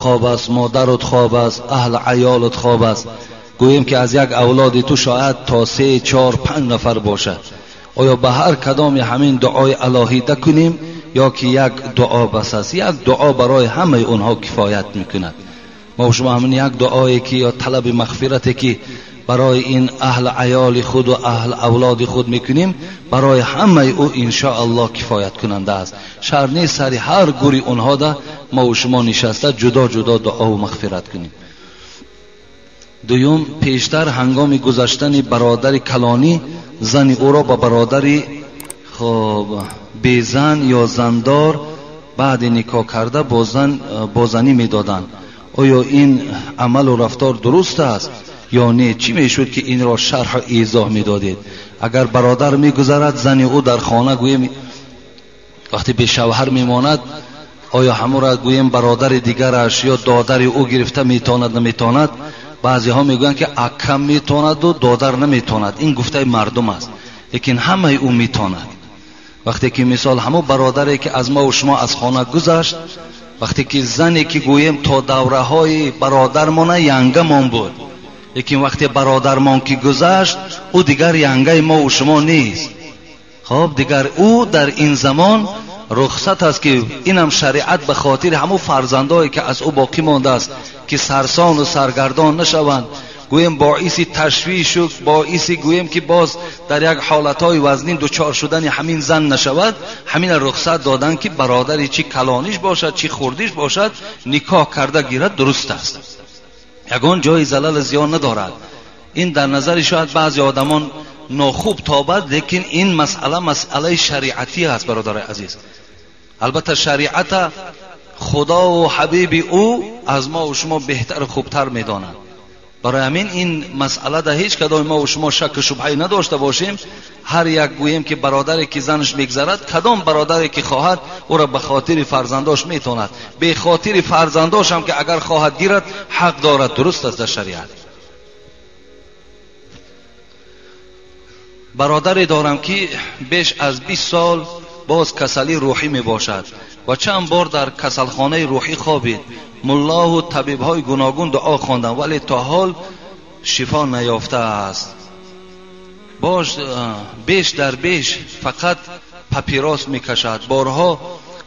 خواب است، مادرت خواب است، اهل عیالت خواب است. گوییم که از یک اولاد تو شاید تا 3 4 5 نفر باشد. آیا به هر کدام همین دعای الهیده کنیم یا که یک دعا بس است؟ یک دعا برای همه اونها کفایت میکند. ما شما همین یک دعایی که یا طلب مغفرتی که برای این اهل عیال خود و اهل اولاد خود میکنیم برای همه او انشاءالله کفایت کننده است. شرط نیست سر هر گوری اونها ده ما و شما نشسته جدا جدا دعا و مغفرت کنیم. دوم، پیشتر هنگام گذشتن برادر کلانی زن او را به برادر خب بیزن یا زندار بعد نکاح کرده با زنی میدادند. آیا این عمل و رفتار درست است یا نه؟ چی میشد که این را شرح و ایضاح میدادید؟ اگر برادر میگذرد زن او در خانه گوییم وقتی به شوهر میماند، آیا همو را گوییم برادر دیگرش یا دادر او گرفته میتواند نمیتواند؟ بعضی ها میگویند که اکم میتواند و دادر نمیتواند. این گفته مردم است، لیکن همه او میتواند. وقتی که مثال همو برادری که از ما و شما از خانه گذشت، وقتی که زنی که گوییم تا دوره های برادرمان ینگمان بود، لیکن وقتی برادرمان که گذشت او دیگر ینگه ما و شما نیست. خب دیگر او در این زمان رخصت است که اینم شریعت به خاطر همو فرزندایی که از او باقی مانده است که سرسان و سرگردان نشوند، گوییم باعث تشویش و باعث گوییم که باز در یک حالتهای وزنین دچار شدن همین زن نشود، همین رخصت دادن که برادری چی کلانیش باشد چی خوردیش باشد نکاح کرده گیرد درست است. یگان جای زلل زیان ندارد. این در نظر شاید بعضی آدمان ناخوب تابد، لیکن این مسئله مسئله شریعتی است برادر عزیز. البته شریعت خدا و حبیب او از ما و شما بهتر و خوبتر میدانند. برای همین این مسئله در هیچ کدام ما و شما شک و شبهه نداشته باشیم. هر یک گوییم که برادری که زنش میگذرد، کدام برادری که خواهد او را به خاطر فرزنداش میتواند، به خاطر فرزنداش هم که اگر خواهد گیرد حق دارد، درست است در شریعت. برادری دارم که بیش از 20 سال باز کسلی روحی می باشد و چند بار در کسلخانه روحی خوابید. ملا و طبیب های گوناگون دعا خواندند ولی تا حال شفا نیافته است. باش بیش در بیش فقط پاپیروس میکشد. بارها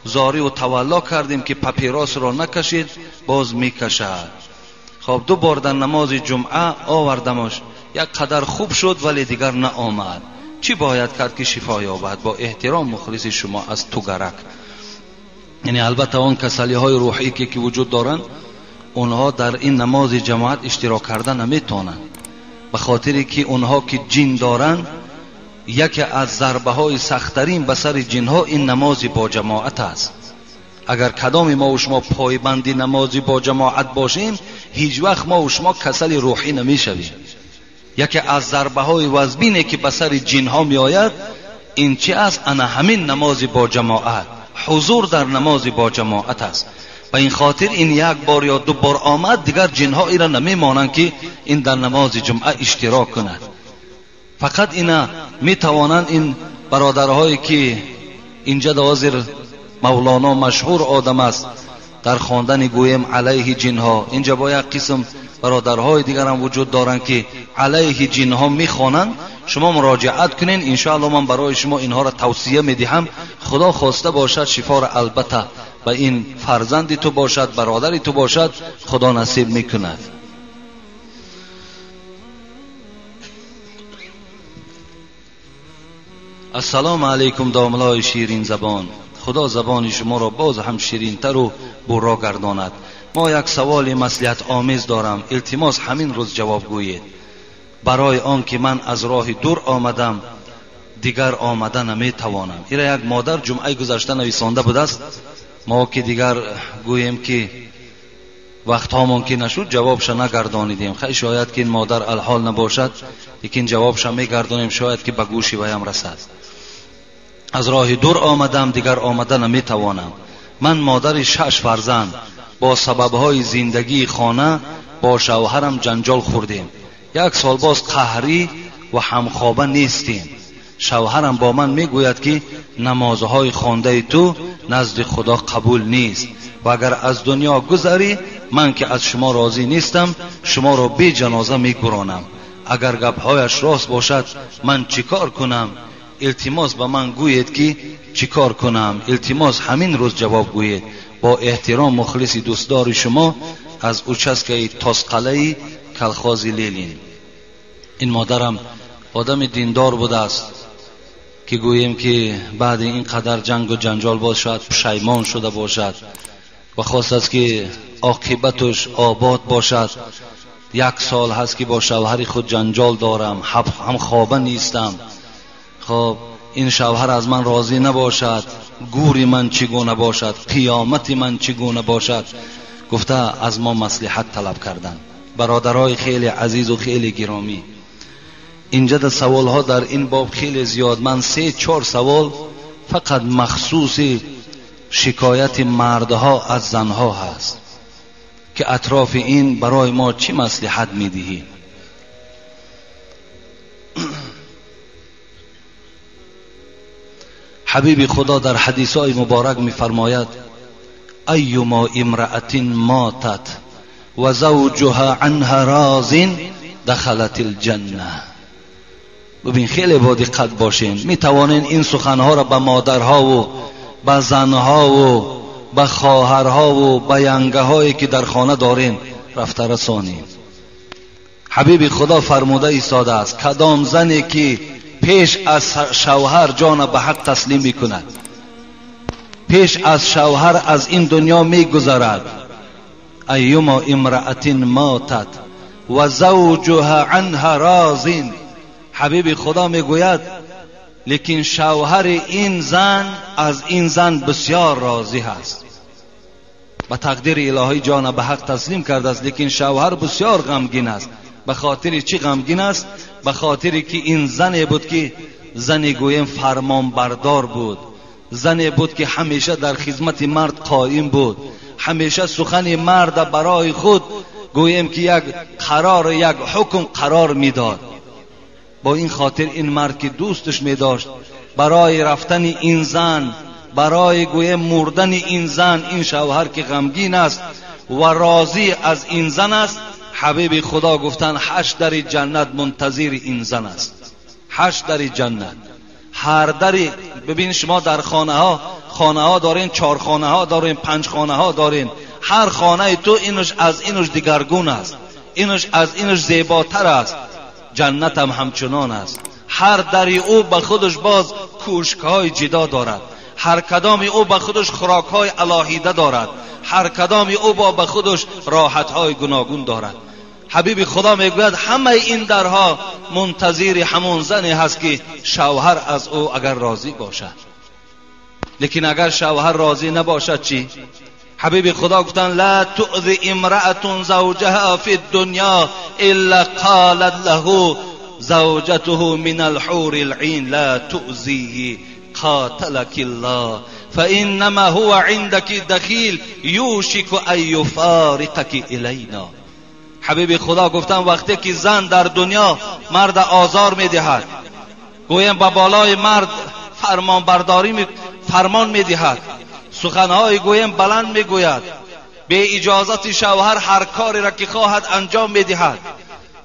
زاری و تولا کردیم که پاپیروس را نکشید، باز میکشد. خب 2 بار در نماز جمعه آوردمش، یک قدر خوب شد ولی دیگر نه آمد. چی باید کرد که شفا یابد؟ با احترام مخلص شما از توگرک. یعنی البته آن کسلی های روحی که وجود دارند اونها در این نماز جماعت اشتراک کردن نمیتونند، به خاطر که اونها که جن دارند یکی از ضربه های سختترین به سر جن ها این نماز با جماعت است. اگر کدام ما و شما پایبند نماز با جماعت باشیم هیچ وقت ما و شما کسل روحی نمیشویم. یکی از ضربه های وزبینه که به سر جن ها می آید این چی است؟ انا همین نماز با جماعت، حضور در نماز با جماعت است. به این خاطر این یک بار یا 2 بار آمد دیگر جن ها ایرا نمی مانند که این در نماز جمعه اشتراک کند. فقط اینا می توانند این برادرهایی که اینجا حاضر مولانا مشهور آدم است در خواندن گویم علیه جنها، اینجا با یک قسم برادرهای دیگر هم وجود دارند که علیه جنها میخوانند. شما مراجعت کنین انشاءالله من برای شما اینها را توصیه میدهم. خدا خواسته باشد شفا را البته به این فرزند تو باشد، برادر تو باشد، خدا نصیب میکند. السلام علیکم داملای شیرین زبان، خدا زبان شما را باز هم شیرینتر و برا گرداند. ما یک سوال مصلحت آمیز دارم، التماس همین روز جواب گویید. برای آن که من از راه دور آمدم دیگر آمده نمیتوانم. ایره یک مادر جمعه گذشته نویسانده بود است. ما که دیگر گوییم که وقت هامان که نشد جوابش نگردانیدیم. خیلی شاید که این مادر الحال نباشد، لیکن جوابش میگردانیم، شاید که به گوشی ویم رسد. از راه دور آمدم دیگر آمده نمیتوانم. من مادر 6 فرزند، با سببهای زندگی خانه با شوهرم جنجال خوردیم. 1 سال باز قهری و همخوابه نیستیم. شوهرم با من میگوید که نمازهای خوانده تو назди Худо қабул нест ва агар аз дунё гузарӣ, ман ки аз шумо розӣ нестам, шуморо бе ҷаноза мегуронам. Агар гапҳояш рост бошад, ман чӣ кор кунам? Илтимос ба ман гӯед ки чӣ кор кунам. Илтимос ҳамин рӯз ҷавоб гӯед. Бо эҳтиром мухлиси дӯстдори шумо аз участкаи Тосқалаи колхози Ленин. Ин модарам одами диндор будааст ки гӯем ки баъди ин қадар ҷангу ҷанҷол боз шояд пушаймон шуда бошад ва хостааст ки оқибаташ обод бошад. Як сол ҳаст ки бо шавҳари худ ҷанҷол дорам, ҳамхоба нестам. Хоб ин шавҳар аз ман розӣ набошад, гури ман чӣ гуна бошад, қиёмати ман чӣ гуна бошад, гуфта аз мо маслиҳат талаб карданд. Бародарои хеле азизу хеле гиромӣ, инҷа да саволҳо дар ин боб хеле зиёд. Ман 3-4 савол фақат махсуси шикояти мардҳо аз занҳо ҳаст ки атрофи ин барои мо чӣ маслиҳат медиҳӣ. Ҳабиби Худо дар ҳадисҳои муборак мефармояд: айюма имраатин матат ва завҷуҳа анҳа розин дахалат алҷанна. Бибин, хеле бо диққат бошен. Метавонен ин суханҳоро ба модарҳову ба занҳову ба хоҳарҳову ба янгаҳое ки дар хона дорен рафта расонем. Ҳабиби Худо фармуда истодааст: кадом зане ки пеш аз шавҳар ҷона ба ҳақ таслим мекунад, пеш аз шавҳар аз ин дунё мегузарад, айюма имраатин матат ва завҷуҳа анҳа розин. Ҳабиби Худо мегӯяд, лекин шавҳари ин зан аз ин зан бисёр розӣ ҳаст. Ба тақдири илоҳӣ ҷона ба ҳақ таслим кардааст, лекин шавҳар бисёр ғамгин аст. Ба хотири чӣ ғамгин аст? Ба хотире ки ин зане буд ки зане гӯем фармонбардор буд, зане буд ки ҳамеша дар хизмати мард қоим буд, ҳамеша сухани мард барои худ гӯем ки як қарор, як ҳукм қарор медод. Бо ин хотир ин мард ки дӯсташ медошт, барои рафтани ин зан, барои гӯем мурдани ин зан, ин шавҳар ки ғамгин аст ва розӣ аз ин зан аст, ҳабиби Худо гуфтанд 8 дари ҷаннат мунтазири ин зан аст. 8 дари ҷаннат. Ҳар дари, бибин шумо дар хонаҳо, хонаҳо дорен, 4 хонаҳо дорен, 5 хонаҳо дорен. Ҳар хонаи ту инуш аз инуш дигаргун аст, инуш аз инуш зеботар аст. Ҷаннат ҳам ҳамчунон аст. Ҳар дари ӯ ба худаш боз кӯшкҳои ҷидо дорад, ҳар кадоми ӯ ба худаш хӯрокҳои алоҳида дорад, ҳар кадоми ӯ ба худаш роҳатҳои гуногун дорад. Ҳабиби Худо мегӯяд ҳамаи ин дарҳо мунтазири ҳамон зане ҳаст ки шавҳар аз ӯ агар розӣ бошад. Лекин агар шавҳар розӣ набошад чӣ? Ҳабиби Худо гуфтанд: ла туъзи имраатун завҷаҳа фи ддунё илла қолат лаҳу завҷатуҳу мин алҳури лъин ла туъзиҳи قاتلك الله فإنما هو عندك دخیل یوشک ان یفارقک الینا. حبیب خدا گفتن وقتی که زن در دنیا مرد آزار میدهد، گویم به بالای مرد فرمان برداری فرمان میدهد، سخنهای گویم بلند میگوید، به اجازت شوهر هر کاری را که خواهد انجام میدهد،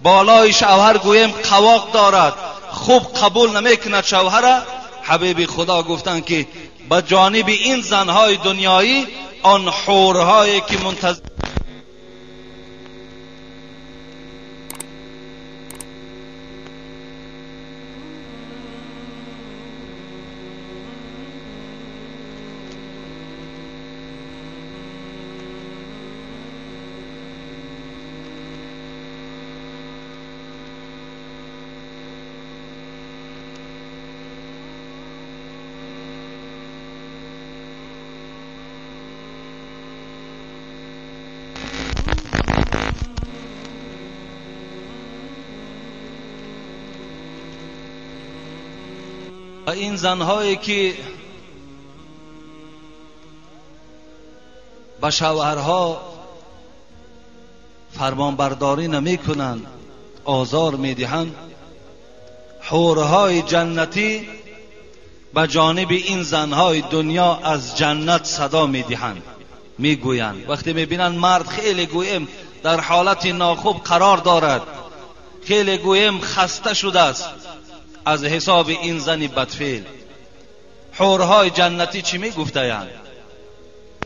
بالای شوهر گویم قواق دارد، خوب قبول نمیکند شوهر. حبیب خدا گفتن که به جانب این زنهای دنیایی آن حورهایی که منتظر و این زنهایی که به شوهرها فرمانبرداری نمی کنند، آزار می دهند، حورهای جنتی به جانب این زنهای دنیا از جنت صدا میدهند، میگویند. وقتی میبینند مرد خیلی گویم در حالت ناخوب قرار دارد، خیلی گویم خسته شده است از حساب این زن بدفعل، حورهای جنتی چی میگفتند؟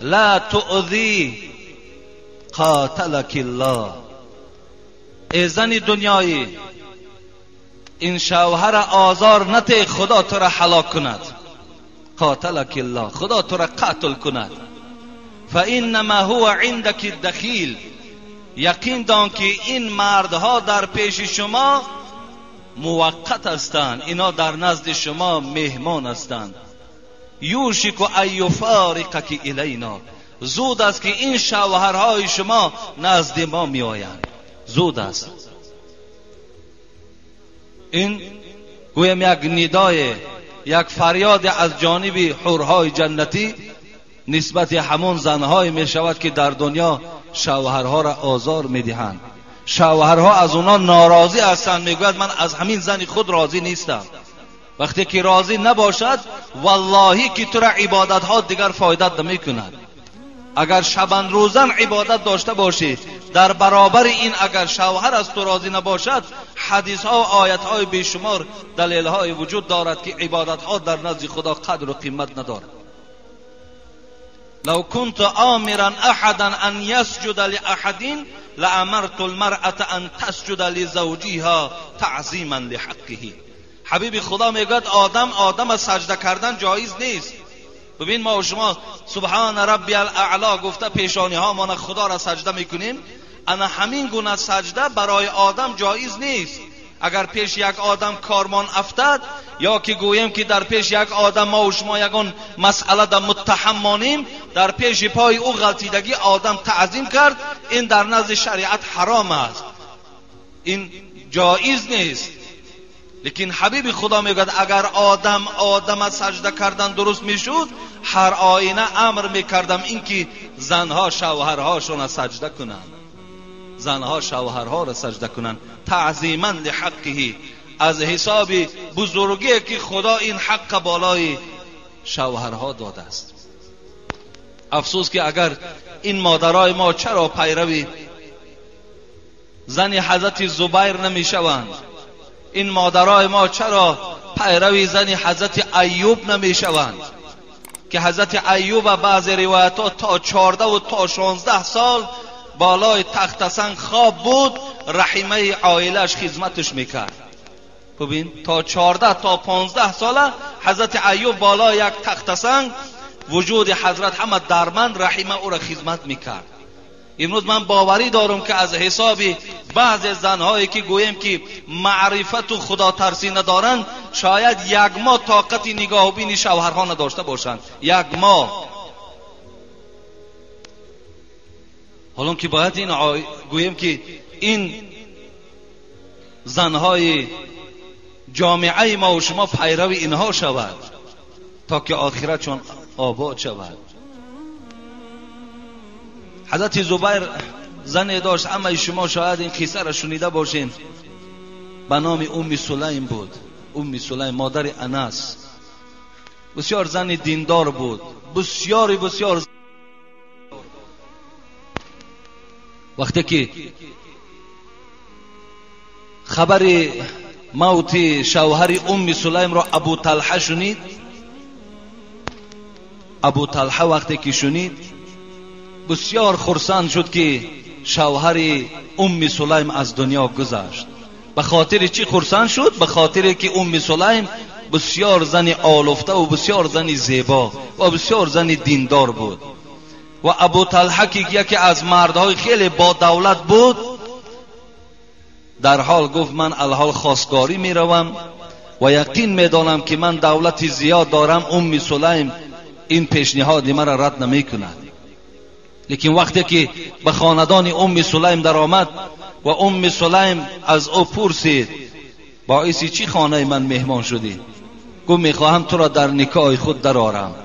لا تؤذی قاتلک الله. ای زن دنیایی، این شوهر آزار نته، خدا تو را هلاک کند. قاتلک الله، خدا تو را قتل کند. فانما هو عندك الدخیل، یقین دان که این مردها در پیش شما موقت هستند، اینا در نزد شما مهمان هستند. یوشک ان یفارقک الینا، زود است که این شوهرهای شما نزد ما می آیند، زود است. این گویم یک ندای، یک فریاد از جانب حورهای جنتی نسبت همون زنهای می شود که در دنیا شوهرها را آزار می دهند. شوهرها از اونا ناراضی هستند، میگوید من از همین زن خود راضی نیستم. وقتی که راضی نباشد، واللهی که تو را عبادت ها دیگر فایدت نمی کند. اگر شبان روزن عبادت داشته باشی، در برابر این اگر شوهر از تو راضی نباشد، حدیث ها و آیت های بیشمار دلیل های وجود دارد که عبادت ها در نزد خدا قدر و قیمت ندارد. لو كنت آمرا احدا ان يسجد لأحد لامرت المرأة ان تسجد لزوجها تعظیما لحقه. حبیب خدا میگوید آدم آدم سجده کردن جایز نیست. ببین ما و شما سبحان ربی الاعلا گفته پیشانی ها ما خدا را سجده میکنیم، انا همین گونه سجده برای آدم جایز نیست. اگر پیش یک آدم کارمان افتد، یا که گوییم که در پیش یک آدم ما و شما یگان مسئله در متهم مانیم، در پیش پای او غلطیدگی آدم تعظیم کرد، این در نزد شریعت حرام است، این جایز نیست. لیکن حبیب خدا میگوید اگر آدم آدم سجده کردن درست میشد، هر آینه امر میکردم اینکه زنها شوهرهاشون سجده کنند، زنها شوهرها را سجده کنند، تعظیما لحقه، از حساب بزرگی که خدا این حق بالای شوهرها داده است. افسوس که اگر این مادرای ما چرا پیروی زن حضرت زبیر نمیشوند، این مادرای ما چرا پیروی زن حضرت ایوب نمیشوند که حضرت ایوب بعض روایت‌ها تا 14 و تا 16 سال بالای تخت سنگ خواب بود، رحیمه عائلش خدمتش میکرد. ببین تا 14 تا 15 ساله حضرت ایوب بالای یک تخت سنگ، وجود حضرت همه درمند، رحیمه او را خدمت میکرد. امروز من باوری دارم که از حساب بعض زنهایی که گوییم که معرفت و خدا ترسی ندارند، شاید یک ماه طاقت نگاه و بین شوهرها نداشته باشند، یک ماه. حالا که باید این گوییم که این زنهای جامعه ما و شما پیرو اینها شود تا که آخرتشان آباد شود. حضرت زبیر زن داشت، اما شما شاید این قصه را شنیده باشین، به نام ام سلیم بود. ام سلیم مادر انس، بسیار زن دیندار بود، بسیار بسیار. وقتی که خبر موت شوهر ام سلیم را ابو طلحه شنید، ابو طلحه وقتی که شنید بسیار خرسند شد که شوهر ام سلیم از دنیا گذشت. به خاطر چی خرسند شد؟ به خاطر که ام سلیم بسیار زن آلفته و بسیار زن زیبا و بسیار زن دیندار بود. و ابو طلحه که یکی از مردهای خیلی با دولت بود، در حال گفت من الحال خواستگاری میروم و یقین میدانم که من دولت زیاد دارم، ام سلیم این پیشنهاد مرا رد نمیکند. لیکن وقتی که به خاندان ام سلیم در آمد و ام سلیم از او پرسید باعث چی خانه من مهمان شدی؟ گفت میخواهم تو را در نکاح خود درآرم.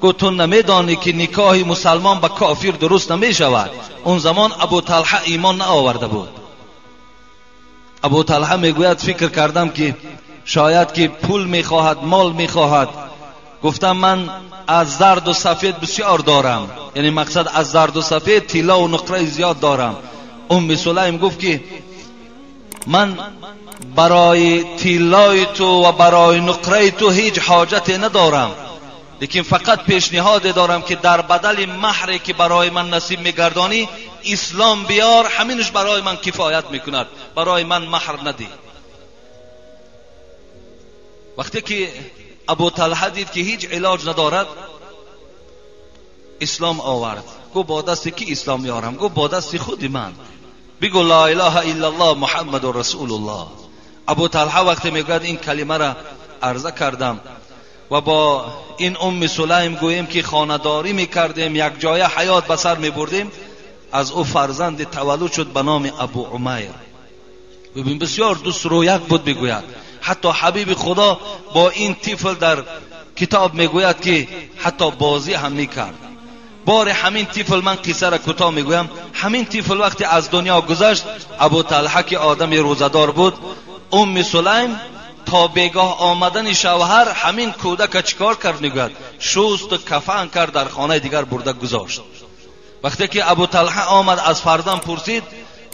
گفت تو نمیدانی که نکاح مسلمان به کافر درست نمیشود. اون زمان ابو طلحه ایمان نآورده بود. ابو طلحه میگوید فکر کردم که شاید که پول میخواهد، مال میخواهد، گفتم من از زرد و سفید بسیار دارم، یعنی مقصد از زرد و سفید طلا و نقره زیاد دارم. ام سلیم گفت که من برای طلای تو و برای نقره تو هیچ حاجتی ندارم، لیکن فقط پیشنهاد دارم که در بدل مهری که برای من نصیب میگردانی اسلام بیار، همینش برای من کفایت میکند، برای من مهر ندی. وقتی که ابو طلحه دید که هیچ علاج ندارد اسلام آورد. گفت با دست کی اسلام میارم؟ گفت با دست خود من. بگو لا اله الا الله محمد رسول الله. ابو طلحه وقتی میگوید این کلمه را عرضه کردم و با این ام سلیم گوییم که خانه‌داری میکردیم، یک جای حیات به سر میبردیم، از او فرزند تولد شد به نام ابو عمیر. ببین بسیار دوست رو یک بود. بگوید حتی حبیب خدا با این طفل در کتاب میگوید که حتی بازی هم میکرد. بار همین طفل، من قصه را کوتاه میگویم، همین طفل وقتی از دنیا گذشت، ابو طلحه که آدم روزه‌دار بود، ام سلیم تا بیگاه آمدن شوهر همین کودک چیکار کرد؟ میگوید شست و کفن کرد، در خانه دیگر برده گذاشت. وقتی که ابو طلحه آمد از فرزند پرسید،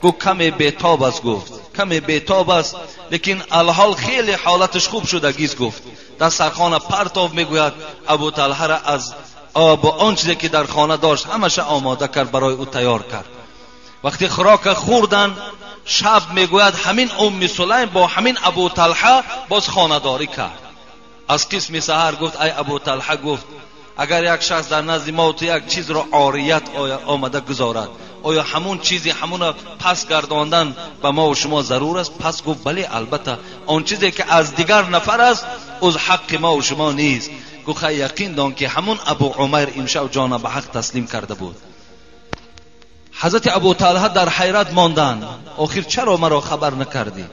گفت کمی بیتاب است. گفت کمی بیتاب است، لیکن الحال خیلی حالتش خوب شدگیست. گفت در سرخانه پرتاب. میگوید ابو طلحه را از آب و آن چیزی که در خانه داشت همش آماده کرد، برای او تیار کرد. وقتی خوراک خوردن شب، میگوید همین ام سلیم با همین ابو طلحه باز خانه‌داری کرد. از قسم سحر گفت ای ابو طلحه، گفت اگر یک شخص در نزد ما تو یک چیز را عاریت آمده گذارد، آیا همون چیزی همون پس گرداندن به ما و شما ضرور است؟ پس گفت بله، البته آن چیزی که از دیگر نفر است از حق ما و شما نیست. گفت یقین دان که همون ابو عمر امشب جان به حق تسلیم کرده بود. حضرت ابو طلحه در حیرت ماندند، آخر چرا مرا خبر نکردی؟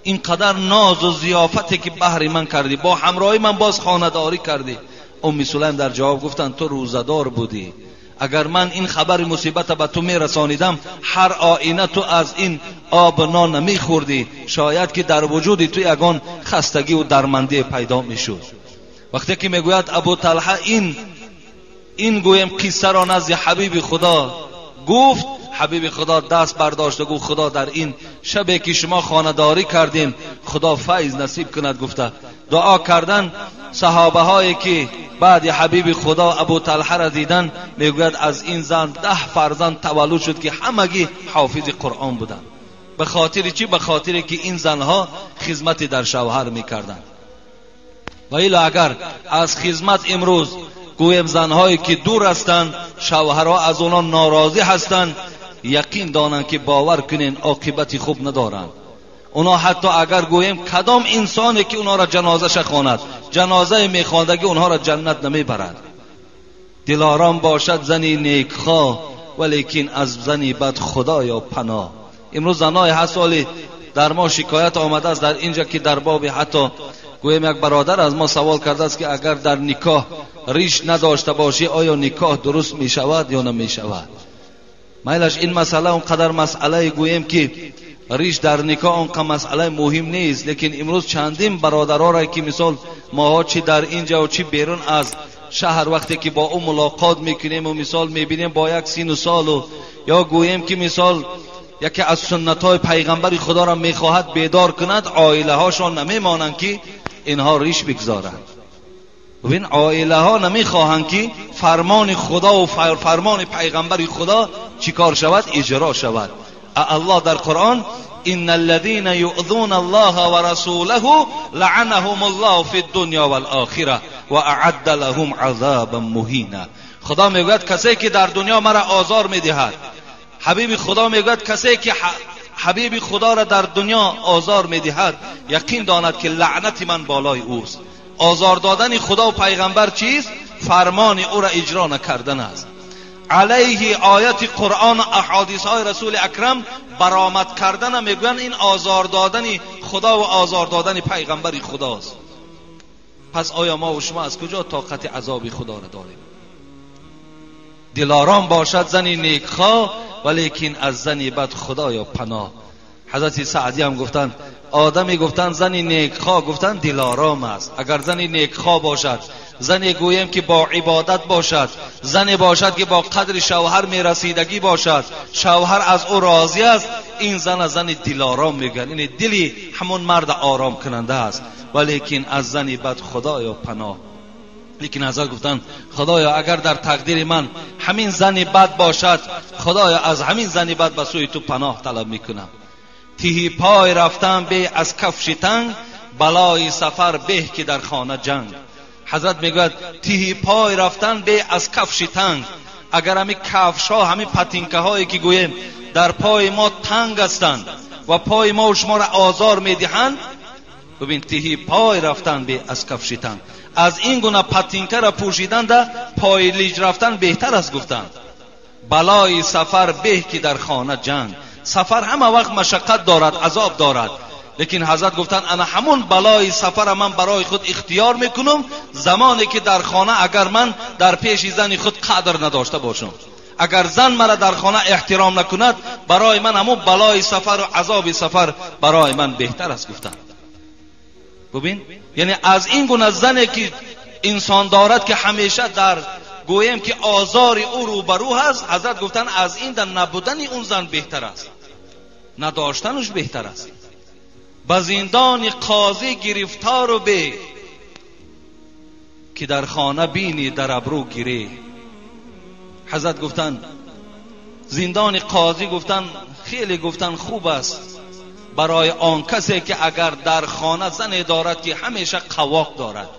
اینقدر ناز و ضیافتی که بهر من کردی، با همراهی من باز خانه‌داری کردی. ام سلیم در جواب گفتند تو روزه‌دار بودی، اگر من این خبر مصیبت به تو میرسانیدم هر آینه تو از این آب نان نمیخوردی، شاید که در وجود تو یگان خستگی و درمندی پیدا میشد. وقتی که میگوید ابو طلحه این گویم قصه را نزد حبیب خدا گفت، حبیب خدا دست برداشت و گفت خدا در این شبی که شما خانه‌داری کردین خدا فیض نصیب کند. گفته دعا کردن. صحابه هایی که بعد حبیب خدا ابو طلحه را دیدن، میگوید از این زن 10 فرزند تولد شد که همگی حافظ قرآن بودند. به خاطر چی؟ به خاطر که این زنها خدمت در شوهر میکردند. و الا اگر از خدمت امروز گویم زنهایی که دور هستند، شوهرها از آنها ناراضی هستند، یقین دانند که باور کنین عاقبت خوب ندارند. اونا حتی اگر گوییم کدام انسانی که اونا را جنازه خواند، جنازه میخواندگی اونها را جنت نمیبرد. دلارام باشد زنی نیکخواه، ولیکن از زنی بد خدایا پناه. امروز زنای هست در ما شکایت آمده است در اینجا که در باب حتی گویم یک برادر از ما سوال کرده است که اگر در نکاح ریش نداشته باشی آیا نکاح درست می شود یا نمی شود؟ مایلش این مسئله اونقدر مسئله گوییم که ریش در نکاح اونقدر مسئله مهم نیست، لیکن امروز چندین برادرها را که مثال ماها چی در اینجا و چی بیرون از شهر وقتی که با او ملاقات میکنیم و مثال میبینیم با یک سین و سال و یا گوییم که مثال یکی از سنت های پیغمبر خدا را میخواهد بیدار کند، عائله هاشان نمیمانند که اینها ریش بگذارند. ببین عائله ها نمیخواهند که فرمان خدا و فرمان پیغمبر خدا چیکار شود؟ اجرا شود. الله در قرآن ان الذين يؤذون الله ورسوله لعنهم الله في الدنيا والآخرة واعد لهم عذابا مهینا. خدا میگوید کسی که در دنیا مرا آزار میدهد، حبیب خدا میگوید کسی که حبیب خدا را در دنیا آزار میدهد یقین داند که لعنت من بالای اوست. آزار دادن خدا و پیغمبر چیست؟ فرمان او را اجرا نکردن است. علیه آیت قرآن و احادیث های رسول اکرم برآمد کردن میگویند این آزار دادن خدا و آزار دادن پیغمبر خداست. پس آیا ما و شما از کجا طاقت عذاب خدا را داریم؟ دلارام باشد زنی نیکخواه، ولیکن از زنی بد خدایا پناه. حضرت سعدی هم گفتند Одами гуфтан зани некхо гуфтан дилором аст. Агар зани некхо бошад, зане гӯем ки бо ибодат бошад, зане бошад ки бо қадри шавҳар мерасидагӣ бошад, шавҳар аз ӯ розӣ аст, ин зана зани дилором мегӯянд. Ин дили ҳамон мард ором кунанда аст. Валекин аз зани бад худоё паноҳ. Лекин ҳазрат гуфтанд худоё агар дар тақдири ман ҳамин зани бад бошад, худоё аз ҳамин зани бад ба сӯи ту паноҳ талаб мекунам. Тиҳи пой рафтан бе аз кафши танг, балои сафар беҳ ки дар хона ҷанг. Ҳазрат мегӯяд тиҳи пой рафтан бе аз кафши танг. Агар ҳамин кафшҳо, ҳамин патинкаҳое ки гӯем дар пои мо танг ҳастанд ва пои мо шуморо озор медиҳанд, бибин тиҳи пой рафтан бе аз кафши танг. Аз ин гуна патинкаро пӯшиданда пои лиҷ рафтан беҳтар аст гуфтанд. Балои сафар беҳ ки дар хона ҷанг. Сафар ҳама вақт машаққат дорад, азоб дорад. Лекин ҳазрат гуфтанд ана ҳамон балои сафара ман барои худ ихтиёр мекунам, замоне ки дар хона агар ман дар пеши зани худ қадр надошта бошам, агар зан мара дар хона эҳтиром накунад, барои ман ҳамон балои сафар ва азоби сафар барои ман беҳтар аст гуфтанд. Бубин, яъне аз ин гуна зане ки инсон дорад ки ҳамеша дар гӯем ки озори ӯ рӯбарӯ ҳаст, ҳазрат гуфтанд аз ин дар набудани он зан беҳтар аст, надоштанаш беҳтар аст. Ба зиндони қозӣ гирифтору бе ки дар хона бинӣ дар абрӯ гирӣ. Ҳазрат гуфтанд зиндони қозӣ гуфтанд хеле гуфтанд хуб аст барои он касе ки агар дар хона зане дорад ки ҳамеша қавоқ дорад,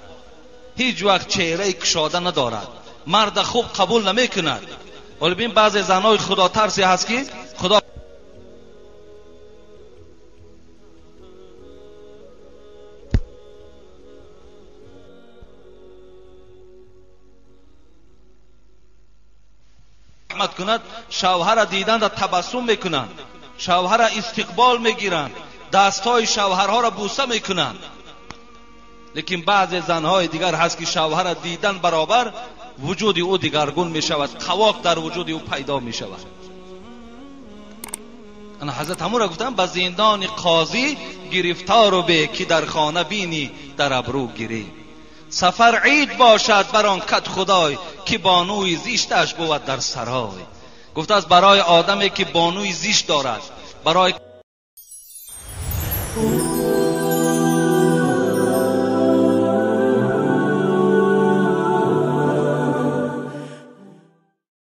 ҳеҷ вақт чеҳраи кушода надорад, мард хуб қабул намекунад. Вале бин баъзе занҳои худотарсе ҳаст ки худо раҳмат кунад, шавҳара диданда табассум мекунанд, шавҳара истиқбол мегиранд, дастҳои шавҳарҳоро бӯса мекунанд. Лекин баъзе занҳои дигар ҳаст ки шавҳара дидан баробар вуҷуди ӯ дигаргун мешавад, қавоқ дар вуҷуди ӯ пайдо мешавад. Ана ҳазрат ҳамонро гуфтанд ба зиндони қозӣ гирифтору бе ки дар хона бинӣ дар абрӯ гирӣ. Сафар ид бошад бар он кат худой ки бонуи зишташ бувад дар сарой. Гуфтааст барои одаме ки бонуи зишт дорад, барои